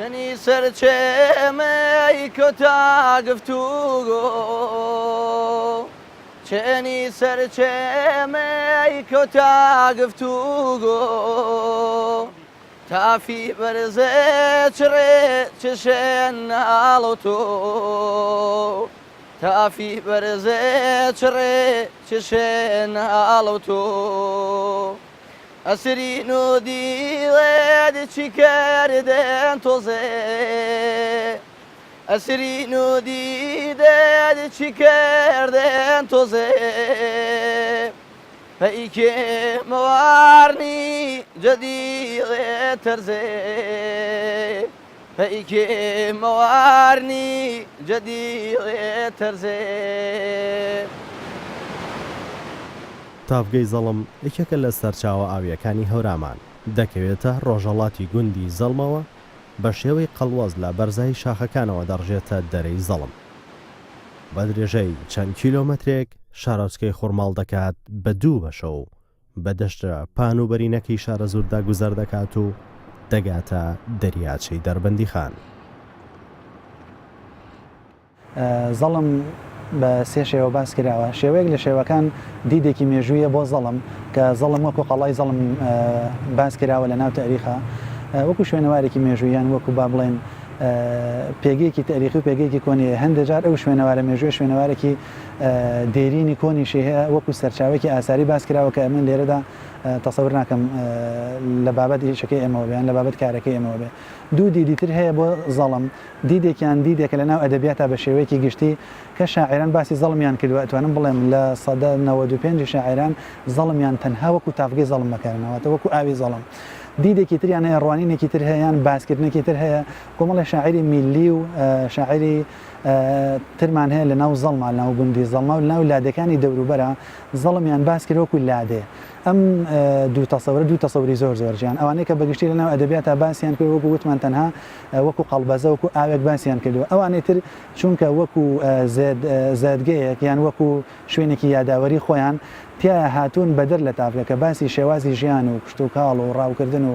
چەنی سەرچێمەی کۆتا گفتوگۆ چێنی سەرچێمەی کۆتا گفتوگۆ تافی بەرزێ چڕێ چشێن ناڵ تۆ تافی بەرزێ چڕێ چشێ ناڵ تۆ ئەسرین و دیڵێ چی کردن تۆزێ ئەسرین و دیدێ چی کردن تۆزێ پەیکێ مەوارنی جەدیڵێ تەرزێ پەیکێ مەوارنی جەدیڵێ تەرزێ. تاڤگەی زەڵم یەکێکە لە سەرچاوە ئاوییەکانی هەورامان، دەکەوێتە ڕۆژهەڵاتی گوندی زەڵمەوە، بە شێوەی قەڵوەز لە بەرزایی شاخەکانەوە دەڕژێتە دەرەی زەڵم. بە درێژای چەند کیلۆمەترێک شارۆچکەی خورماڵ دەکات بە دوو بەشەوە و بە دەشتە پان و بەرینەکەی شارەزووردا گوزەر دەکات و دەگاتە دەریاچەی دەربەندیخان. زەڵم بە سێ شێوە باس کراوە، شێوەیەک لە شێوەکان دیدێکی مێژوویە بۆ زەڵم، کە زەڵم وەکو قەڵای زەڵم باس کراوە لە ناو تەئریخا وەکو شوێنەوارێکی مێژووی یان وەکو با بڵێین پێگەیەکی تەئریخی و پێگەیەکی کۆنی هەیە، هەندێ جار ئەو شوێنەوارە مێژوویە شوێنەوارێکی دێرینی کۆنیشی هەیە وەکو سەرچاوەیەکی ئاساری باس کراوە کە ئەمن لێرەدا تەسەور ناکەم لە بابەت ئیشەکەی ئێمەوە بێ یان لە بابەت کارەکەی ئێمەوە بێ. دوو دیدی تر هەیە بۆ زەڵم، دیدێکیان دیدێکە لە ناو ئەدەبیاتا بە شێوەیەکی گشتی کە شاعیران باسی زەڵمیان کردووە ئەتوانم بڵێم 95% ی شاعیران زەڵمیان تەنها وەکو تاڤگەی زەڵم بەکارهێناوە واتە وەکو ئاوی زەڵم. دیدێکی تریان هەیە ڕوانینێکی تر هەیە یان باسکردنێکی تر هەیە کۆمەڵێ شاعیری میللی و شاعیری ترمان هەیە لە ناو زەڵما لە ناو گوندی زەڵما و لە ناو لادێکانی دەوروبەرا زەڵمیان باس کرد وەکو لادێ. ئەم دوو تەسەورە دوو تەسەوری زۆر زۆر جیان. ئەوانەی کە بە گشتی لە ناو ئەدەبیاتا باسیان کردووە وەکو وتمان تەنها وەکو قەڵبەزە وەکو ئاوێک باسیان کردووە. ئەوانەی تر چونکە وەکو زێد زێدگەیەک یان وەکو شوێنێکی یاداوەری خۆیان تیایا هاتوون بەدەر لە تاڤگە کە باسی شێوازی ژیان و کشتوکاڵ و ڕاوکردن و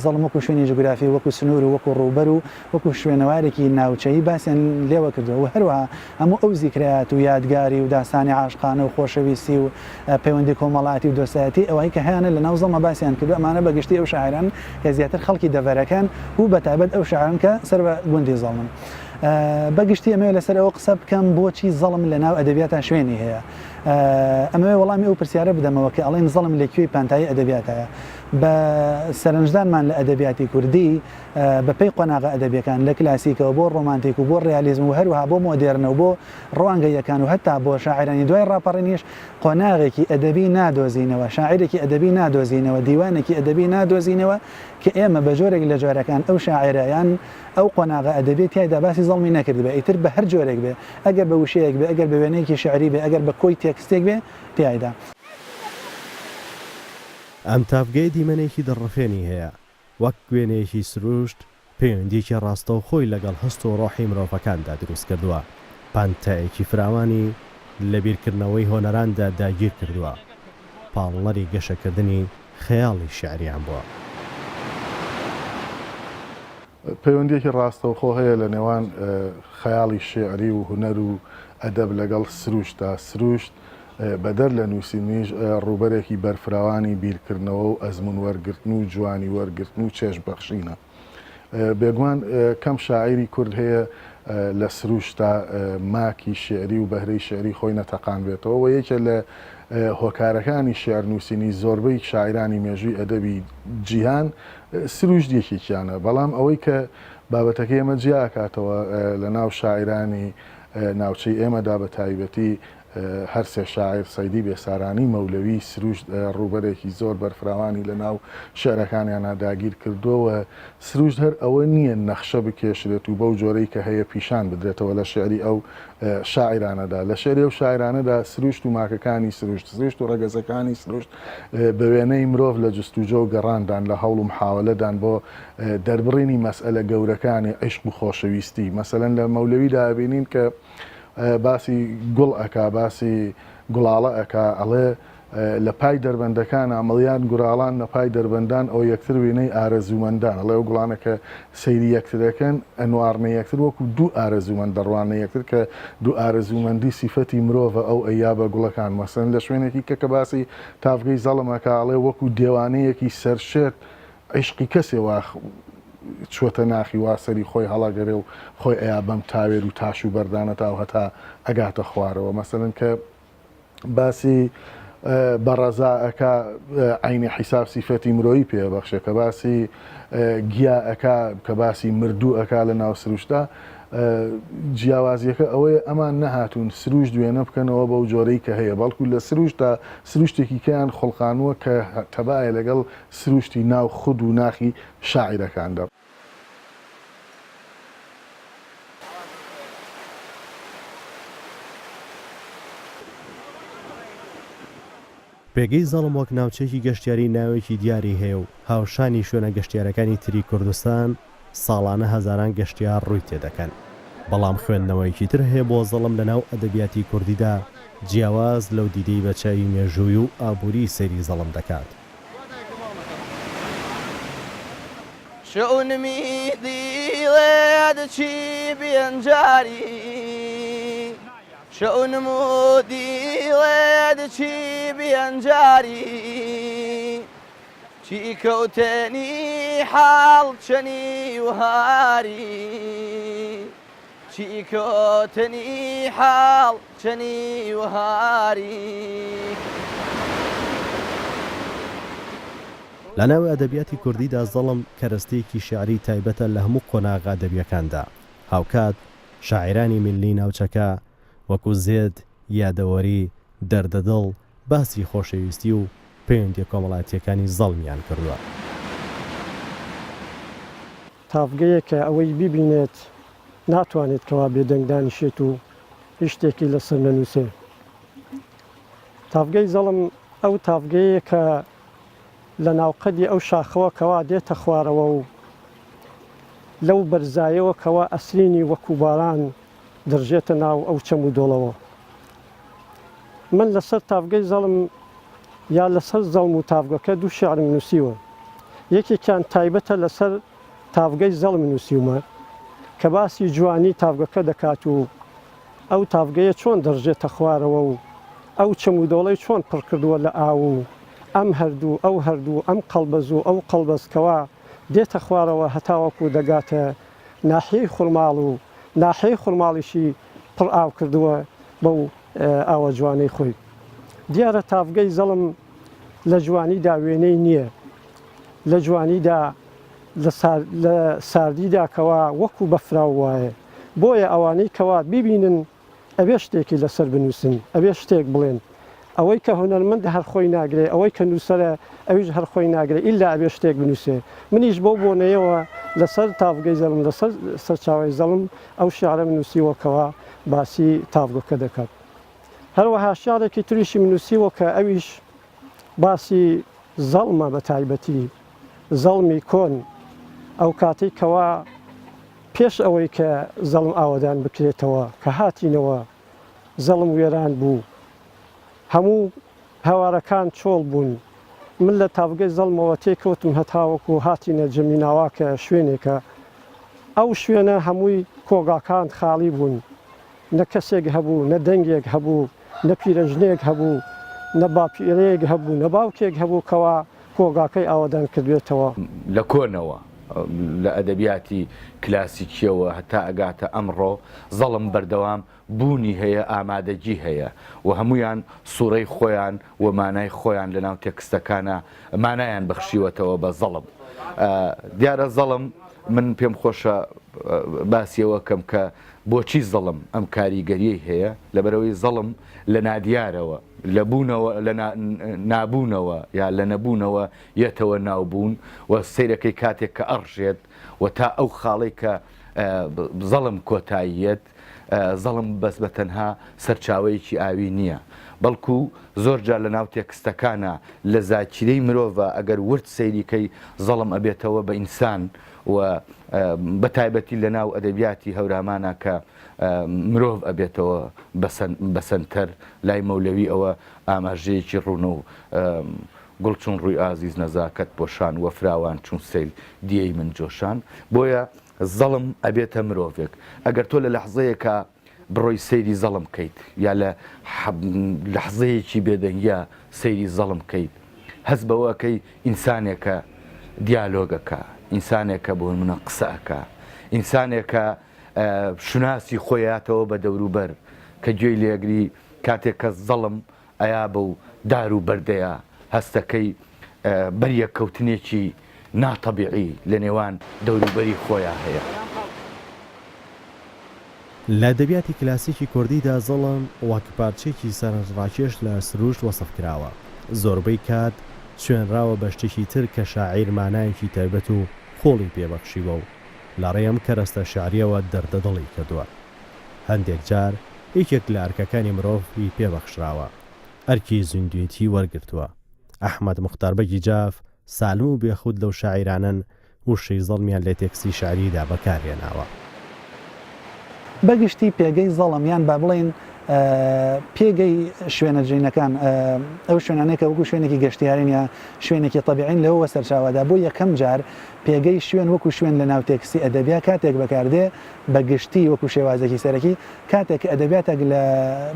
زەڵم وەکو شوێنی جوگرافی وەکو سنوور و وەکو ڕووبەر و وەکو شوێنەوارێکی ناوچەیی باسیان لێوە کردووە و هەروەها هەموو ئەو زیکرەیات و یادگاری و داستانی عاشقانە و خۆشەویستی و پەیوەندی کۆمەڵایەتی و دۆستایەتی ئەوەی کە هەیانە لە ناو زەڵمە باسیان کردووە ئەمانە بە گشتی ئەو شاعیران کە زیاتر خەڵکی دەڤەرەکەن و بە تایبەت ئەو شاعیران کە سەر بە گوندی زەڵمن. بە گشتی ئەمەوێ لەسەر ئەوە قسە بکەم بۆچی زەڵم لە ناو ئەدەبیاتا شوێنی هەیە. ئەمەوێ وەڵامی ئەو پرسیارە بدەمەوە کە ئەڵێن زەڵم لە کوێی پانتایی ئەدەبیاتایە. بە سەرنجدانمان لە ئەدەبیاتی کوردی بە پێی قۆناغە ئەدەبیەکان لە کلاسیکەوە بۆ ڕۆمانتیک و بۆ ڕیالیزم و هەروەها بۆ مۆدێرنە و بۆ ڕوانگەییەکان و هەتا بۆ شاعیرانی دوای ڕاپەڕینیش قۆناغێکی ئەدەبی نادۆزینەوە، شاعیرێکی ئەدەبی نادۆزینەوە، دیوانێکی ئەدەبی نادۆزینەوە کە ئێمە بە جۆرێک لە جۆرەکان ئەو شاعیرە یان ئەو قۆناغە ئەدەبیە تیایدا باسی زەڵمی نەکردبێ، ئیتر بە هەر جۆرێک بێ، ئەگەر بە وشەیەک بێ، ئەگەر بە وێنەیەکی شیعری بێ، ئەگەر بە کۆی تێکستێک بێ تیایدا. ئەم تاڤگەیە دیمەنێکی دڵڕفێنی هەیە، وەک وێنەیەکی سروشت پەیوەندییەکی ڕاستەوخۆی لەگەڵ هەست و ڕۆحی مرۆڤەکاندا دروستکردووە، پانتایەکی فراوانی لە بیرکردنەوەی هۆنەراندا داگیرکردووە، پاڵنەری گەشەکردنی خەیاڵی شیعریان بووە. پەیوەندییەکی ڕاستەوخۆ هەیە لە نێوان خەیاڵی شیعری و هونەر و ئەدەب لەگەڵ سروشتدا، سروشت بەدەر لە نووسینیش ڕووبەرێکی بەرفراوانی بیرکردنەوە و ئەزموون وەرگرتن و جوانی وەرگرتن و چێژ بەخشینە. بێگومان کەم شاعیری کورد هەیە لە سروشتا ماکی شیعری و بەهرەی شیعری خۆی نەتەقانبێتەوە و یەکێ لە هۆکارەکانی شیعر نووسینی زۆربەی شاعیرانی مێژووی ئەدەبی جیهان سروشت یەکێکیانە. بەڵام ئەوەی کە بابەتەکەی ئێمە جیا ئەکاتەوە لە ناو شاعیرانی ناوچەی ئێمەدا بە تایبەتی هەر سێ شاعیر، سەیدی بێسارانی، مەولەوی، سروشت ڕووبەرێکی زۆر بەرفراوانی لە ناو شیعرەکانیانا داگیر کردووە و سروشت هەر ئەوە نییە نەخشە بکێشرێت و بەو جۆرەی کە هەیە پیشان بدرێتەوە لە شیعری ئەو شاعیرانەدا. لە شیعری ئەو شاعیرانەدا سروشت و ماکەکانی سروشت، سروشت و ڕەگەزەکانی سروشت بە وێنەی مرۆڤ لە جستوجۆ و گەڕاندان، لە هەوڵ و محاوەلەدان بۆ دەربڕینی مەسئەلە گەورەکانی عیشق و خۆشەویستی. مەسەلەن لە مەولەویدا ئەبینین کە باسی گوڵ ئەکا، باسی گوڵاڵە ئەکا، ئەڵێ. لە پای دەربەندەکانا مڵیان گوراڵان لە پای دەربەندان ئەو یەکتر وێنەی ئارەزوومەندان ئەڵێ ئەو گوڵانە کە سەیری یەکتر ئەکەن ئەنواڕنە یەکتر وەکو دوو ئارەزوومەند دەڕواننە یەکتر کە دوو ئارەزوومەندی سیفەتی مرۆڤە ئەو ئەیا بە گوڵەکان مەسەلەن لە شوێنێکی کە کە باسی تاڤگەی زەڵم ئەکا ئەڵێ وەکو دێوانەیەکی سەرشێت عیشقی کەسێ وا چووەتە ناخی وا سەری خۆی هەڵەگەرێ و خۆی ئەیا بەم تاوێر و تاش و بەردانە تاو هەتا ئەگاتە خوارەوە مەسەلەن کە باسی بەڕەزا ئەکا عەینی حیساب سیفەتی مرۆیی پێ ئەبەخشێ کە باسی گیا ئەکا کە باسی مردوو ئەکا لە ناو سروشتا جیاوازیەکە ئەوەیە ئەمان نەهاتوون سروشت وێنە بکەنەوە بەو جۆرەی کە هەیە بەڵکو لە سروشتا سروشتێکی کەیان خوڵقانووە کە تەبایە لەگەڵ سروشتی ناو خود و ناخی شاعیرەکاندا. پێگەی زەڵم وەک ناوچەیەکی گەشتیاری ناوێکی دیاری هەیە و هاوشانی شوێنە گەشتیارەکانی تری کوردستان ساڵانە هەزاران گەشتیار ڕووی تێدەکەن، بەڵام خوێندنەوەیەکی تر هەیە بۆ زەڵم لەناو ئەدەبیاتی کوردیدا جیاواز لەو دیدەی بە چاوی مێژووی و ئابووری سەیری زەڵم دەکات. شەونمی دیڵێ دچی بێنجاری شەونم و دیڵێ دچی بێنجاری چی کەوتێنی حاڵ چەنی و هاری چی کۆتنی حاڵ چەنی و هاری. لە ناو ئەدەبیاتی کوردیدا زەڵم کەرەستەیەکی شیعری تایبەتە لە هەموو قۆناغە ئەدەبییەکاندا، هاوکات شاعیرانی میللی ناوچەکە وەکو زێد، یادەوەری، دەردەدڵ باسی خۆشەویستی و پەیوەندییە کۆمەڵایەتییەکانی زەڵمیان کردووە. تاڤگەیەکە ئەوەی بیبینێت ناتوانێت کەوا بێدەنگ دانیشێت و هیچ شتێکی لەسەر نەنووسێ. تاڤگەی زەڵم ئەو تاڤگەیە کە لە ناوقەدی ئەو شاخەوە کەوا دێتە خوارەوە و لەو بەرزایەوە کەوا ئەسرینی وەکوو باران دەڕژێتە ناو ئەو چەم و دۆڵەوە. من لەسەر تاڤگەی زەڵم یا لەسەر زەڵم و تاڤگەکە دوو شیعرم نووسیوە. یەکێکیان تایبەتە لەسەر تاڤگەی زەڵم نووسیومە کە باسی جوانی تاڤگەکە دەکات و ئەو تاڤگەیە چۆن دەڕژێتە خوارەوە و ئەو چەم و دۆڵەی چۆن پڕ کردووە لە ئاو و ئەم هەردوو ئەو هەردوو ئەم قەڵبەز و ئەو قەڵبەز کەوا دێتە خوارەوە هەتاوەکو دەگاتە ناحیەی خورماڵ و ناحیەی خورماڵیشی پڕ ئاو کردووە بەو ئاوە جوانەی خۆی. دیارە تاڤگەی زەڵم لە جوانیدا وێنەی نییە، لە جوانیدا لە ساردیدا کەوا وەکو بەفراو وایە، بۆیە ئەوانەی کەوا بیبینن ئەبێ شتێکی لەسەر بنووسن، ئەبێ شتێک بڵێن. ئەوەی کە هونەرمەندە هەر خۆی ناگرێ، ئەوەی کە نووسەرە ئەویش هەر خۆی ناگرێ، ئیلا ئەبێ شتێک بنووسێ. منیش بەو بۆنەیەوە لەسەر تاڤگەی زەڵم، لەسەر سەرچاوەی زەڵم ئەو شیعرەم نووسیوە کەوا باسی تاڤگەکە دەکات. هەروەها شیعرێکی تریشیم نووسیوە کە ئەویش باسی زەڵمە بە تایبەتی زەڵمی کۆن، ئەو کاتەی کەوا پێش ئەوەی کە زەڵم ئاوەدان بکرێتەوە کە هاتینەوە زەڵم وێران بوو هەموو هەوارەکان چۆڵ بوون من لە تاڤگەی زەڵمەوە تێکەوتم هەتاوەکو هاتینە جەمیناوا کە شوێنێکە ئەو شوێنە هەمووی کۆگاکان خاڵی بوون نە کەسێک هەبوو نە دەنگێک هەبوو نە پیرەژنێک هەبوو نە باپیرەیەک هەبوو نە باوکێک هەبوو کەوا کۆگاکەی ئاوەدان کردبێتەوە. لە کۆنەوە لە ئەدەبیاتی کلاسیکییەوە هەتا ئەگاتە ئەمڕۆ، زەڵم بەردەوام بوونی هەیە، ئامادەگی هەیە و هەموویان سوڕەی خۆیان و مانای خۆیان لەناو تێکستەکانا مانایان بەخشیوەتەوە بە زەڵم. دیارە زەڵم من پێم خۆشە باسی ئەوە کەم کە بۆچی زەڵم ئەم کاریگەریەی هەیە، لەبەرئەوەی زەڵم لە نادیارەوە، لە بوونەوە، لە نابوونەوە یا لە نەبوونەوە یەتەوە ناو بوون و سەیرەکەی کاتێک کە ئەڕژێت و تا ئەو خاڵەی کە زەڵم کۆتایی یەت، زەڵم بەس بە تەنها سەرچاوەیەکی ئاوی نییە. بەڵکو زۆر جار لە ناو تێکستەکانا لە زاکیرەی مرۆڤا ئەگەر ورد سەیری کەی زەڵم ئەبێتەوە بە ئینسان و بە تایبەتی لە ناو ئەدەبیاتی هەورامانا کە مرۆڤ ئەبێتەوە بە سەنتەر لای مەولەوی ئەوە ئاماژەیەکی ڕوونە و گوڵ چون ڕووی ئازیز نەزاکەت پۆشان وە فراوان چون سەیل دیەی من جۆشان بۆیە زەڵم ئەبێتە مرۆڤێک ئەگەر تۆ لە لەحزەیەکا بڕۆی سەیری زەڵم کەیت یا لە لەحزەیەکی بێدەنگیا سەیری زەڵم کەیت هەست بەوە ئەکەی ئینسانێکە دیالۆگ ئەکا ئینسانێکە بۆ نمونە قسە ئەکا ئینسانێکە شوناسی خۆیاتەوە بە دەوروبەر کە گوێی لێگری کاتێک کە زەڵم ئەیا بەو دار و بەردەیە هەستەکەی بەریەککەوتنێکی ناتەبیعی لە نێوان دەوروبەری خۆیا هەیە. لە ئەدەبیاتی کلاسیکی کوردیدا زەڵم وەک پارچەیەکی سەرنجڕاکێش لە سروشت وەسف کراوە، زۆربەی کات چوێنراوە بە شتێکی تر کە شاعیر مانایەکی تایبەت و قووڵی پێ بەخشیوە و لە ڕێی ئەم کەرەستە شیعرییەوە دەردەدڵی کردووە. هەندێک جار یەکێک لە ئەرکەکانی مرۆڤ ی پێ بەخشراوە، ئەرکی زیندووێتی وەرگرتووە. ئەحمەد موختار بەگی جاف، سالم و بێخود لەو شاعیرانەن وشەی زەڵمیان لە تێکستی شیعریدا بەکار هێناوە. بەگشتی پێگەی زەڵم یان با بڵێین پێگەی شوێنە جینەکان ئەو شوێنانەی کە وەکو شوێنێکی گەشتیارین یا شوێنێکی تەبیعین لەوەوە سەرچاوەدا بۆ یەکەم جار پێگەی شوێن وەکو شوێن لە ناو تێکستی ئەدەبیا کاتێک بەکاردێ بە گشتی وەکو شێوازێکی سەرەکی کاتێک کە ئەدەبیاتێک لە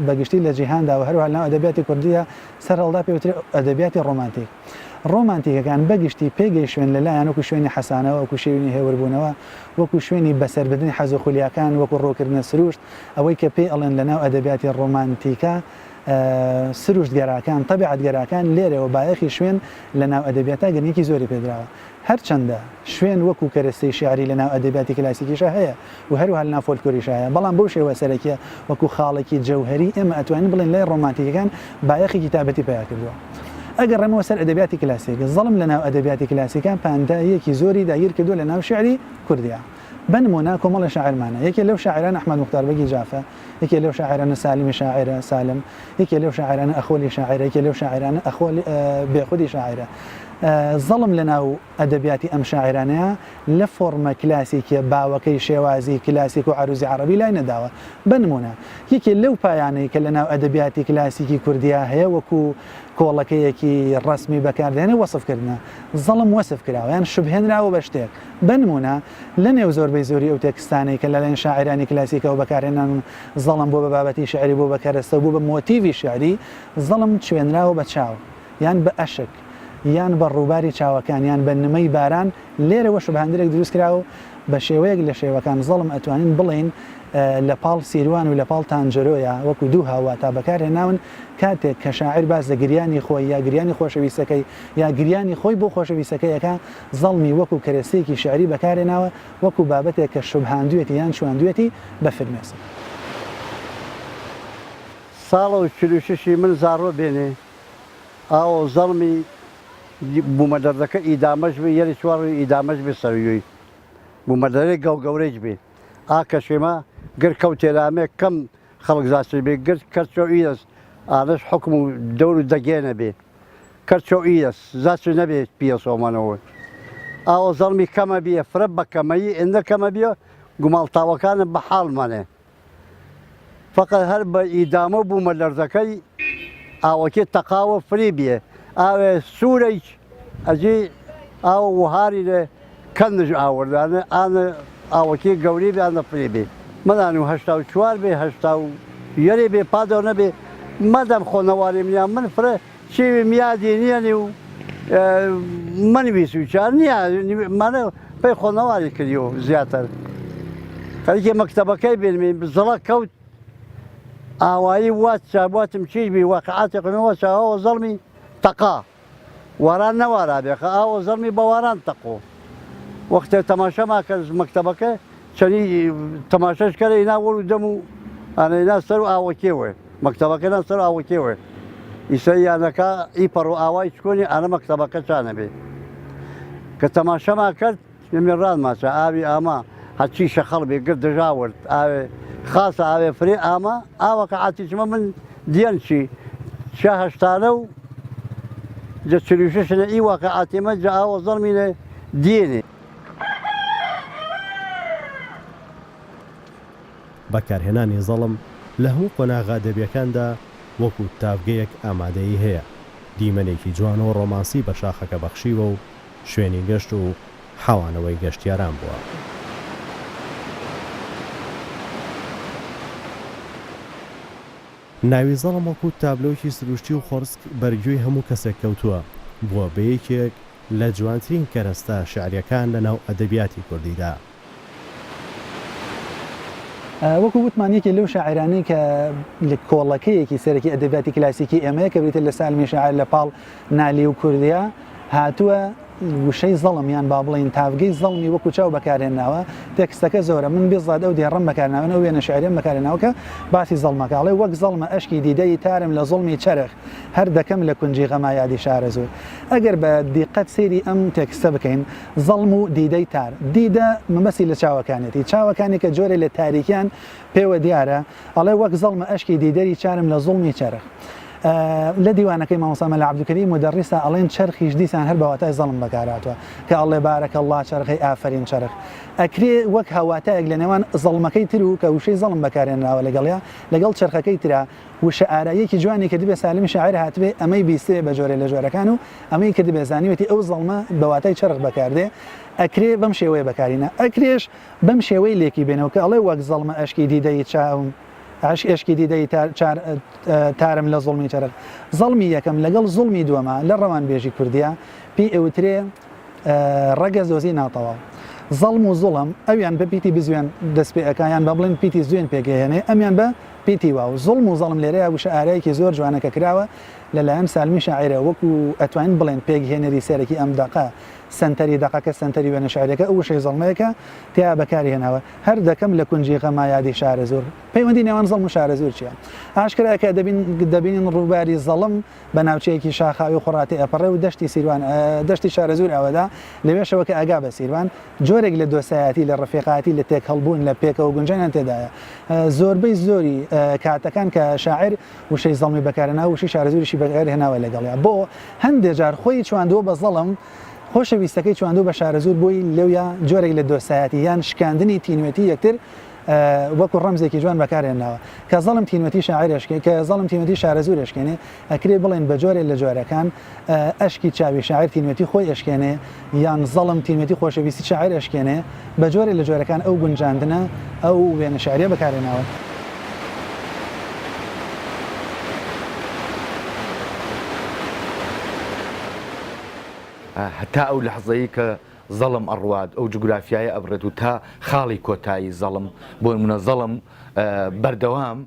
بە گشتی لە جیهاندا و هەروەها لەناو ئەدەبیاتی کوردیدا سەرهەڵدا پێ وترێ ئەدەبیاتی ڕۆمانتیک. ڕۆمانتیکەکان بە گشتی پێگەی شوێن لە لایان وەکو شوێنی حەسانەوە، وەکو شێونی هێوربوونەوە، وەکو شوێنی بەسەربردنی حەز و خولیاکان، وەکو ڕووکردنە سروشت، ئەوەی کە پێی ئەڵێن لە ناو ئەدەبیاتی ڕۆمانتیکا سروشتگەراکان، تەبیعەتگەراکان، لێرەوە بایەخی شوێن لە ناو ئەدەبیاتا گرنگیی زۆری پێدراوە. هەرچەندە شوێن وەکو کەرەستەی شیعری لە ناو ئەدەبیاتی کلاسیکیشا هەیە و هەروەها لە ناو فۆلکلۆریشا هەیە، بەڵام بەو شێوە سەرەکییە وەکو خاڵێکی جەوهەری ئێمە ئەتوانین بڵێین لای ڕۆمانتیکەکان بایەخێکی تایبەتی پەیا کردووە. ئەگەڕێمەوە سەر ئەدەبیاتی کلاسیک، زەڵم لە ناو ئەدەبیاتی کلاسیکا پانتاییەکی زۆری داگیر کردووە لە ناو شیعری کوردیا. بە نموونە کۆمەڵێ شاعیرمان هەیە، یەکێ لەو شاعیرانە ئەحمەد موختار بەگی جافە، یەکێ لەو شاعیرانە سالمی شاعیرە، سالم، یەکێ لەو شاعیرانە ئەخۆلی شاعیرە، یەکێ لەو شاعیرانە ئەخۆلی بێخودی شاعیرە. زەڵم لە ناو ئەدەبیاتی ئەم شاعیرانەیا لە فۆڕمە کلاسیکیە باوەکەی شێوازی کلاسیک و عەروزی عەڕەبی لای نەداوە. بە نموونە یەکێ لەو پایانەی کە لە ناو ئەدەبیاتی کلاسیکی کوردیا هەیە وەکوو کۆڵەکەیەکی ڕەسمی بەکار دێنێ وەسف کردنە. زەڵم وەسف کراوە یان شوبهێنراوە بە شتێک. بە نموونە لە نێو زۆربەی زۆری ئەو تێکستانەی کە لەلایەن شاعیرانی کلاسیکەوە بەکارهێنان و زەڵم بووە بە بابەتی شیعری بووە بە کەرەستە و بووە بە مۆتیڤی شیعری، زەڵم چوێنراوە بە چاو یان بە ئەشک یان بە ڕووباری چاوەکان یان بە نمەی باران، لێرەوە شوبهاندنێک دروست کراوە و بە شێوەیەک لە شێوەکان زەڵم ئەتوانین بڵێین لە پاڵ سیروان و لە پاڵ تانجەرۆیا وەکو دوو هاوواتا بەکارهێناون کاتێک کە شاعیر باس لە گریانی خۆی یا گریانی خۆشەویستەکەی یا گریانی خۆی بۆ خۆشەویستەکەی ئەکا زەڵمی وەکو کەرەستەیەکی شیعری بەکارهێناوە وەکو بابەتێک کە شوبهاندویەتی یان چواندویەتی بە فرمێسک. ساڵە و 46 ی من زاڕۆ بێنێ ئاوە زەڵمی بوومەلەرزەکە ئیدامەش بێ یەری چوار ڕووی ئیدامەش بێ سەروی بوومەلەرەی گەو گەورەیش بێ ئا کەشێمە گر کەوتێرامێ کەم خەڵک زاچر بێ گر کەر چۆ ئیرەس ئانەش حوکم و دەور و دەگێنە بێ کەر چۆ ئیرەس زاچر نەبێ پیەسۆمەنەوە ئاوە زەڵمی کەمە بیە فرە بە کەمەیی ئێندە کەمە بیە گوماڵتاوەکانە بە حاڵمانێ فەقەت هەر بە ئیدامە و بوومەلەرزەکەی ئاوەکێ تەقاوە فری بیە ئاوێ سوورەیچ ئەجی ئاو وهاری لێ کەندش ئاوردانە ئانە ئاوەکێ گەوری بێ ئانە فری بێ منان و 84 بێ هەشتا و یەرێ بێ پادەو نەبێ مادام خۆنەواری منیا من فرە چیوی میادی نییەنی و من ویسوی چار نییە مانە پێی خۆنەواری کردیەوە زیاتر خەریکی مەکتەبەکەی بینمی زڵە کەوت ئاوایی وات چاباتم چیش بی واقعاتی قنەوە چاوە زەڵمی تەقا واران نەوارا بێخە ئاوە زەڵمی بە واران تەقۆ وەختێ تەماشەما کرد مەکتەبەکە چەنی تەماشەش کەرە ئینا وەر و دەم و ئانە ئینا سەر و ئاوەکێوێ مەکتەبەکە نا سەر ئاوەکێوێ ئیسە یانەکە ئی پەڕ و ئاوای چکۆنی ئانە مەکتەبەکە چانە بێ کە تەماشەما کرد نمی ڕان ماچە ئاوی ئاما هەرچی شەخەڵ بێ گرد دەژاورد ئاوێ خاسە ئاوێ فرێ ئاما ئاوەکە عاتیچمە من دیەن چی. چا هەشتانە و جە 46 لە ئی واقعاتێمە جە ئاوە زەڵمینە دیێنێ. بەکارهێنانی زەڵم لە هەموو قۆناغە ئەدەبییەکاندا وەکو تاڤگەیەک ئامادەیی هەیە، دیمەنێکی جوان و ڕۆمانسی بە شاخەکە بەخشیوە و شوێنی گەشت و حەوانەوەی گەشتیاران بووە. ناوی زەڵم وەکو تابلۆیەکی سروشتی و خۆڕسک بەر گوێی هەموو کەسێک کەوتووە، بووە بە یەکێک لە جوانترین کەرەستە شیعرییەکان لەناو ئەدەبیاتی کوردیدا. وەکو وتمان یەکێ لەو شاعیرانەی کە لە کۆڵەکەیەکی سەرەکی ئەدەبیاتی کلاسیکی ئێمەیە کە بریتیە لە سالمی شاعیر لە پاڵ نالی و کوردیا هاتووە وشەی زەڵم یان با بڵێین تاڤگەی زەڵمی وەکو چاو بەکارهێناوە تێکستەکە زۆرە من بیزات ئەو دێڕەم بەکارناوێن ئەو وێنە شیعریەم بەکارهێناوە کە باسی زەڵمەکە ئەڵێ وەک زەڵمە ئەشکی دیدەی تارم لە زوڵمی چەرخ هەر دەکەم لە کونجی غەما یادی شارەزوور. ئەگەر بە دیقەت سەیری ئەم تێکستە بکەین، زەڵم و دیدەی تار. دیدە مەبەستی لە چاوەکانیەتی. چاوەکانی کە جۆرێ لە تاریکیان پێوە دیارە، ئەڵێ وەک زەڵمە ئەشکی دیدەری چارم لە زوڵمی چەرخ. لە دیوانەکەی مامۆستا مەلا عەبدولکەریم مودەڕیسا ئەڵێن چەرخیش دیسان هەر بە واتای زەڵم بەکارهاتووە کە ئەڵێ بارک اللە چەرخەی ئافەرین چەرخ. ئەکرێ وەک هاوواتایەک لە نێوان زەڵمەکەی تر و کە وشەی زەڵم بەکارهێنراوە لەگەڵیا لەگەڵ چەرخەکەی ترا وشە ئاراییەکی جوانی کردبێ سالمی شاعیر هاتبێ ئەمەی بیستبێ بە جۆرێ لە جۆرەکان و ئەمەی کردبێ زانیوێتی ئەو زەڵمە بە واتای چەرخ بەکاردێ ئەکرێ بەم شێوەیە بەکارینە ئەکرێش بەم شێوەی لێکی بێنەوە کە ئەڵێ وەک زەڵمە ئەشکی دیدەی چاوم ئەش ئێشکی دیدەی تار چار تارم لە زوڵمی چەرخ زەڵمی یەکەم لەگەڵ زوڵمی دووەما لە ڕەوانبێژی کوردیا پێی ئەوترێ ڕەگەزدۆزی ناتەواو. زەڵم و زوڵم، ئەویان بە پیتی بزوێن دەست پێ ئەکا یان با بڵێین پیتی زوێن پێک ئەهێنێ، ئەمیان بە پیتی واو. زوڵم و زەڵم لێرەیا وشە ئارایەکی زۆر جوانە کە کراوە لە لایەن سالمی شاعیرەوە وەکوو ئەتوانین بڵێین پێکهێنەری سەرەکی ئەم دەقە، سەنتەری دەقەکە، سەنتەری وێنە شیعریەکە ئەو وشەی زەڵمەیە کە تیا بەکاری هێناوە. هەر دەکەم لە کونجی غەما یادی شارەزوور. پەیوەندی نێوان زەڵم و شارەزوور چیە؟ ئاشکرایە کە دەبین دەبینین ڕووباری زەڵم بە ناوچەیەکی شاخاوی و خۆڕا تێئەپەڕێ و دەشتی سیروان دەشتی شارەزوور ئەوەدا، لەوێشەوە کە ئەگا بە سیروان، جۆرێک لە دۆسایەتی، لە ڕەفیقایەتی، لە تێکهەڵبوون، لە پێکەوە گونجانیان تێدایە. زۆربەی زۆری کاتەکان کە شاعیر وشەی زەڵمی بەکارهێناوە، وشەی شارەزووریشی بەکارهێناوە لەگەڵیا. بۆ؟ هەندێ جار خۆی چواندووە بە زەڵم، خۆشەویستەکەی چواندووە بە شارەزوور بۆی لەویا جۆرێک لە دۆسایەتی یان شکاندنی تینوێتی یەکتر وەکو ڕەمزێکی جوان بەکارهێناوە. کە زەڵم تینوێتی شاعیر ئەشکێ، کە زەڵم تینوێتی شارەزوور ئەشکێنێ، ئەکرێ بڵێین بە جۆرێ لە جۆرەکان ئەشکی چاوی شاعیر تینوێتی خۆی ئەشکێنێ، یان زەڵم تینوێتی خۆشەویستی شاعیر ئەشکێنێ، بە جۆرێ لە جۆرەکان ئەو گونجاندنە، ئەو وێنە شیعریە بەکارهێناوە. هەتا ئەو لەحزەی کە زەڵم ئەڕوات ئەو جوگرافیایە ئەبڕێت و تا خاڵی کۆتایی زەڵم، بۆ نموونە زەڵم بەردەوام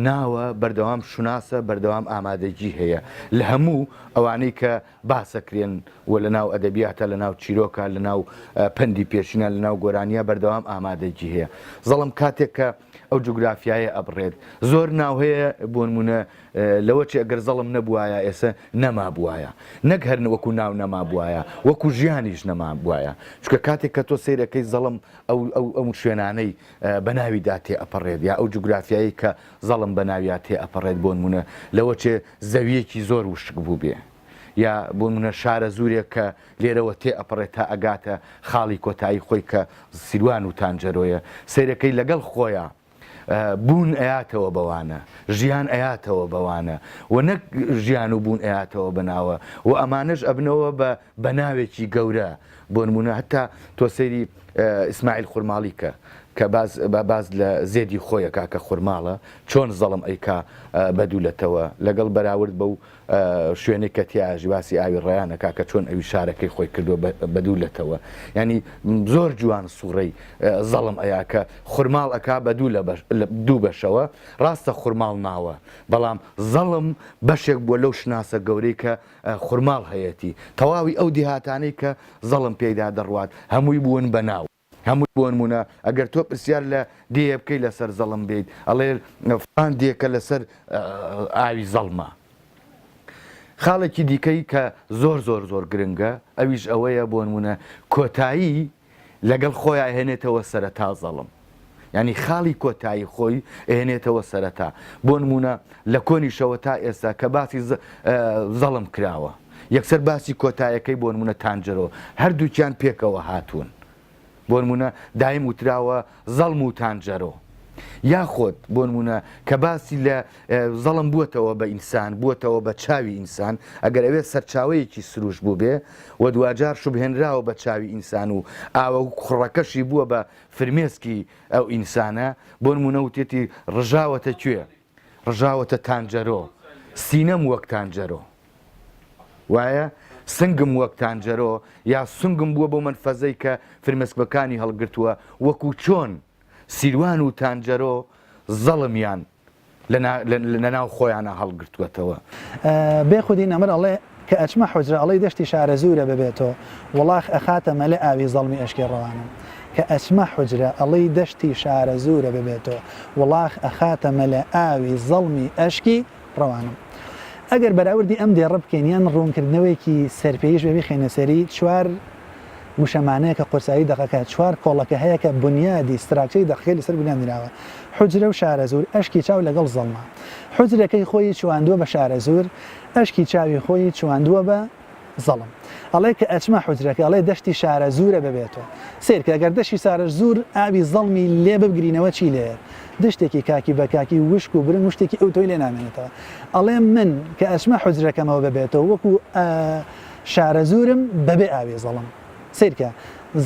ناوە، بەردەوام شوناسە، بەردەوام ئامادەگی هەیە لە هەموو ئەوانەی کە باسەکرێن و لە ناو ئەدەبیاتە، لە ناو چیرۆکە، لە ناو پەندی پێشینە، لە ناو گۆرانیە بەردەوام ئامادەگی هەیە. زەڵم کاتێک کە ئەو جوگرافیایە ئەبڕێت زۆر ناو هەیە بۆ نموونە لەوە چێ گەر زەڵم نەبوایە ئێسە نەمابوایە نەک هەر وەکو ناو نەمابوایە وەکو ژیانیش نەمابوایە چونکە کاتێک کە تۆ سەیرەکەی زەڵم ئەو ئەو ئەو شوێنانەی بە ناویدا تێ ئەپەڕێت یا ئەو جوگرافیایی کە زەڵم بە ناویا تێ ئەپەڕێت بۆ نمونە لەوە چێ زەویەکی زۆر وشک بووبێ یا بۆ نمونە شارەزوورێک کە لێرەوە تێ ئەپەڕێت تا ئەگاتە خاڵی کۆتایی خۆی کە سیروان و تانجەرۆیە سەیرەکەی لەگەڵ خۆیا بوون ئەیاتەوە بەوانە، ژیان ئەیاتەوە بەوانە و نەک ژیان و بوون ئەیاتەوە بە ناوە و ئەمانەش ئەبنەوە بە بە ناوێکی گەورە بۆ نموونە هەتا تۆ سەیری ئیسماعیل خورماڵی کە کە باس باس لە زێدی خۆی ئەکا کە خورماڵە چۆن زەڵم ئەیکا بە دوولەتەوە لەگەڵ بەراورد بەو شوێنێک کە تیاژی باسی ئاوی ڕەیان ئەکا کە چۆن ئەوی شارەکەی خۆی کردووە بە دوو لەتەوە یانی زۆر جوان سوڕەی زەڵم ئەیا کە خورماڵ ئەکا بە دوو لە دوو بەشەوە ڕاستە خورماڵ ناوە بەڵام زەڵم بەشێک بووە لەو شناسە گەورەی کە خورماڵ هەیەتی تەواوی ئەو دیهاتانەی کە زەڵم پێیدا دەڕوات هەمووی بوون بە ناو. هەمووی بۆ نموونە ئەگەر تۆ پرسیار لە دێیە بکەی لەسەر زەڵم بێیت ئەڵێ فڵان دێکە لەسەر ئاوی زەڵمە. خاڵێکی دیکەی کە زۆر زۆر زۆر گرنگە ئەویش ئەوەیە بۆ نموونە کۆتایی لەگەڵ خۆیا هێنێتەوە سەرەتا زەڵم. یانی خاڵی کۆتایی خۆی ئەهێنێتەوە سەرەتا. بۆ نموونە لە کۆنیشەوە تا ئێستا کە باسی زەڵم کراوە یەکسەر باسی کۆتایەکەی بۆ نموونە تانجەرۆ هەردووکیان پێکەوە هاتوون. بۆ نموونە دایم وتراوە زەڵم و تانجەرۆ. یاخۆد بۆ نموونە کە باسی لە زەڵم بووەتەوە بە ئینسان، بووەتەوە بە چاوی ئینسان، ئەگەر ئەوێ سەرچاوەیەکی سروشت بووبێ و دواجار شوبهێنراوە بە چاوی ئینسان و ئاوە خوڕەکەشی بووە بە فرمێسکی ئەو ئینسانە، بۆ نموونە وتێتی ڕژاوەتە کوێ؟ ڕژاوەتە تانجەرۆ، سینەم وەک تانجەرۆ. وایە؟ سنگم وەک تانجەرۆ یا سونگم بووە بەو مەنفەزەی کە فرمێسکەکانی هەڵگرتووە، وەکوو چۆن سیروان و تانجەرۆ زەڵمیان لە ناو خۆیانا هەڵگرتووەتەوە. بێخودی نەمر ئەڵێ، کە ئەچمە حوجرە ئەڵێی دەشتی شارەزوورە بەبێ تۆ، وڵاخ ئەخاتە مەلە ئاوی زەڵمی ئەشکی ڕەوانم. کە ئەچمە حوجرە ئەڵێی دەشتی شارەزوورە بەبێ تۆ، وڵاخ ئەخاتە مەلە ئاوی زەڵمی ئەشکی ڕەوانم. ئەگەر بەراوردی ئەم دێڕە بکەین یان ڕوونکردنەوەیەکی سەرپێیش بێ بیخەینە سەری، چوار وشەمانەیە کە قورسایی دەقەکە، چوار کۆڵەکە هەیە کە بونیادی structure ی دەقەکەی لەسەر بونیاد نراوە، حوجرە و شارەزوور، ئەشکی چاو لەگەڵ زەڵمە. حوجرەکەی خۆیی چواندووە بە شارەزوور، ئەشکی چاوی خۆیی چواندووە بە زەڵم. ئەڵێ کە ئەچمە حوجرەکە ئەڵێ دەشتی شارەزوورە بەبێ تۆ. سەیرکە گەر دەشتی شارەزوور ئاوی زەڵمی لێ ببگرینەوە چی لێیەت؟ دشتێکی کاکی بە کاکی وشک و برنگ و شتێکی ئەوتۆی لێ نامێنێتەوە. ئەڵێ من کە ئەچمە حوجرەکەمەوە بەبێ تۆ وەکوو شارەزوورم بەبێ ئاوی زەڵم. سەیرکە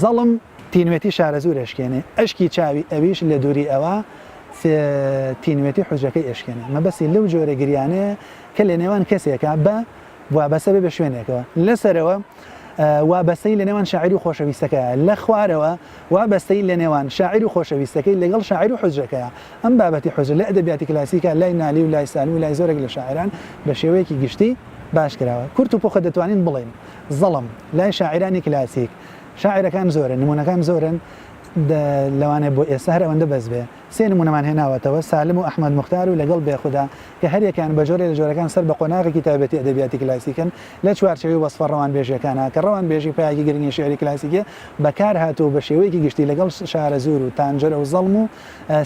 زەڵم تینوێتی شارەزوور ئەشکێنێ، ئەشکی چاوی ئەویش لە دووری ئەوا تینوێتی حوجرەکەی ئەشکێنێ. مەبەستی لەو جۆرە گریانەیە کە لە نێوان کەسێکا بە وابەستە بێ بە شوێنێکەوە. لە سەرەوە وابەستەیی لە نێوان شاعیر و خۆشەویستەکەیە، لە خوارەوە وابەستەیی لە نێوان شاعیر و خۆشەویستەکەی لەگەڵ شاعیر و حوجرەکەیە. ئەم بابەتی حوجرە لە ئەدەبیاتی کلاسیکا لای نالی و لای سالم و لای زۆرێک لە شاعیران بە شێوەیەکی گشتی باش کراوە. کورت و پوخت دەتوانین بڵێین زەڵم لای شاعیرانی کلاسیک، شاعیرەکان زۆرن، نموونەکان زۆرن، لەوانەیە بۆ ئێستا هەر ئەوەندە بەس بێ. سێ نموونەمان هێناوەتەوە، سالم و ئەحمەد موختار و لەگەڵ بێخودا، کە هەریەکەیان بە جۆرێ لە جۆرەکان سەر بە قۆناغێکی تایبەتی ئەدەبیاتی کلاسیکن لە چوارچێوەی وەسفە ڕەوانبێژییەکانا، کە ڕەوانبێژی پایەکی گرنگی شیعری کلاسیکییە، بەکار هاتووە و بە شێوەیەکی گشتی لەگەڵ شارەزوور و تانجەرە و زەڵم و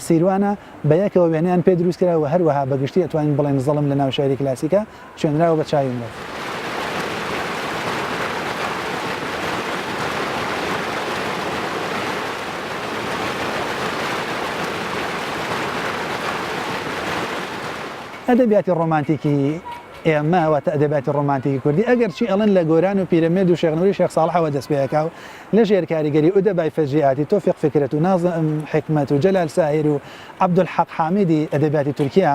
سیروانە بە یەکەوە وێنەیان پێ دروست کراوە و هەروەها بە گشتی ئەتوانین بڵێین زەڵم لە ناو شیعری کلاسیکا چێنراوە بە چاوی مرۆڤ. ئەدەبیاتی ڕۆمانتیکی ئێمە، واتە ئەدەبیاتی ڕۆمانتیکی کوردی، ئەگەرچی ئەڵێن لە گۆران و پیرەمێرد و شێخ نوری شێخ ساڵحەوە دەست پێ ئەکا و لە ژێر کاریگەری ئودەبای فەجریئاتی تۆفیق فکرەت و نازم حیکمەت و جەلال ساهیر و عەبدولحەق حامیدی ئەدەبیاتی تورکیا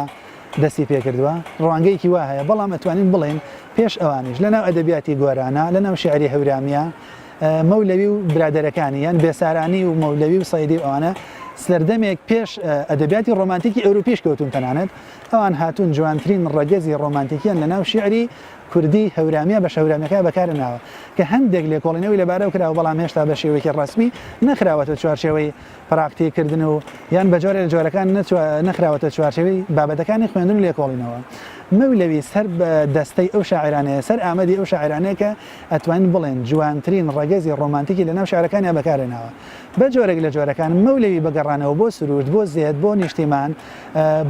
دەستی پێکردووە، ڕوانگەیەکی وا هەیە، بەڵام ئەتوانین بڵێین پێش ئەوانیش لە ناو ئەدەبیاتی گۆرانە، لە ناو شیعری هەورامییە، مەولەوی و برادەرەکانی یان بێسارانی و مەولەوی و سەیدی و ئەوانە سەردەمێک پێش ئەدەبیاتی ڕۆمانتیکی ئەوروپیش کەوتوون تەنانەت ئەوان هاتوون جوانترین ڕەگەزی ڕۆمانتیکیان لە ناو شیعری کوردی هەورامیە بەشە هەورامیەکە بەکارناوە کە هەندێک لێکۆڵینەوەی لەبارەوە کراوە بەڵام هێشتا بە شێوەیەکی ڕەسمی نەخراوەتە چوارچێوەی پراکتیک کردن و یان بە جۆرێ لە جۆرەکان نەخراوەتە چوارچێوەی بابەتەکانی خوێندن و لێکۆڵینەوە. مەولەوی سەر بە دەستەی ئەو شاعیرانەیە، سەر ئامەدی ئەو شاعیرانەیە کە ئەتوانین بڵێن جوانترین ڕەگەزی ڕۆمانتیکی لە ناو شیعرەکانیا بەکارهێناوە. بە جۆرێک لە جۆرەکان مەولەوی بە گەڕانەوە بۆ سروشت، بۆ زێد، بۆ نیشتیمان،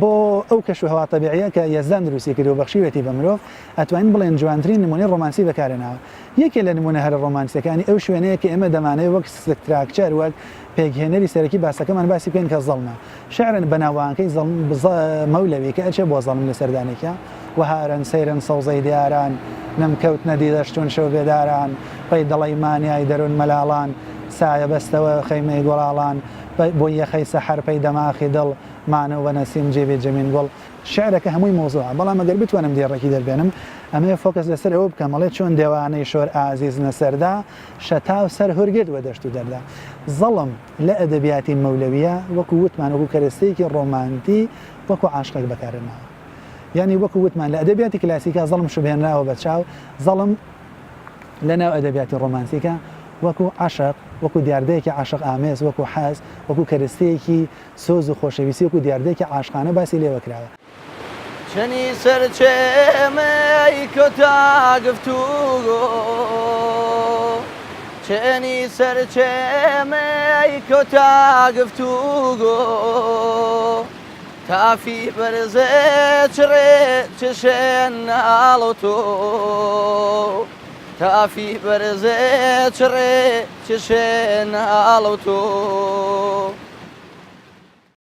بۆ ئەو کەش و هەوا تەبیعیە کە یەزدان دروستی کردوە و بەخشیوێتی بە مرۆڤ، ئەتوانین بڵێن جوانترین نموونەی ڕۆمانسی بەکارهێناوە. یەکێ لە نموونە هەرە ڕۆمانسیەکانی ئەو شوێنەیە کە ئێمە دەمانەوێ وەک structure، وەک پێکهێنەری سەرەکی باسەکەمان باسی بکەین کە زەڵمە. شیعرە بەناوبانگەکەی زەڵم مەولەوی کە ئەچێ بۆ زەڵم لە سەردانێکیا، وەهارەن سەیرن سەوزەی دیاران، نم کەوتنە دیدەشتون شەو بێداران، پەی دڵەی مانیای دەرون مەلاڵان، سایە بەستەوە خەیمەی گوڵاڵان، بۆی یەخەی سەحەر پەی دەماخی دڵ، مانەو بە نەسیم جیبی جمین گوڵ. شیعرەکە هەمووی مەوزوعە، بەڵام ئەگەر بتوانم دێڕێکی دەربێنم، ئەمەوێ focus لەسەر ئەوە بکەم، ئەڵێ چۆن دێوانەی شۆر ئازیز نەسەردا، شەتاو سەر هورگرت وە دەشت و دەردا. زەڵم لە ئەدەبیاتی مەولەوییە وەکو وتمان وەکو کەرەستەیەکی ڕۆمانتی وەکو عاشقێک بەکارهێناوە. یانی وەکو وتمان لە ئەدەبیاتی کلاسیکا زەڵم شوبهێنراوە بە چاو، زەڵم لە ناو ئەدەبیاتی ڕۆمانتیکا وەکو عەشق، وەکو دیاردەیەکی عاشق ئامێز، وەکو حەز، وەکو کەرەستەیەکی سۆز و خۆشەویستی وەکو دیاردەیەکی عاشقانە باسی لێوە کراوە. چەنی سەرچێمەی کۆتا گفتوگۆ. چێنی سەر چێمەی کۆتا گفتوگۆ تافی بەرزێ چڕێ چشێن ناڵ تۆ تافی بەرزێ چڕێ چشێ ناڵ تۆ.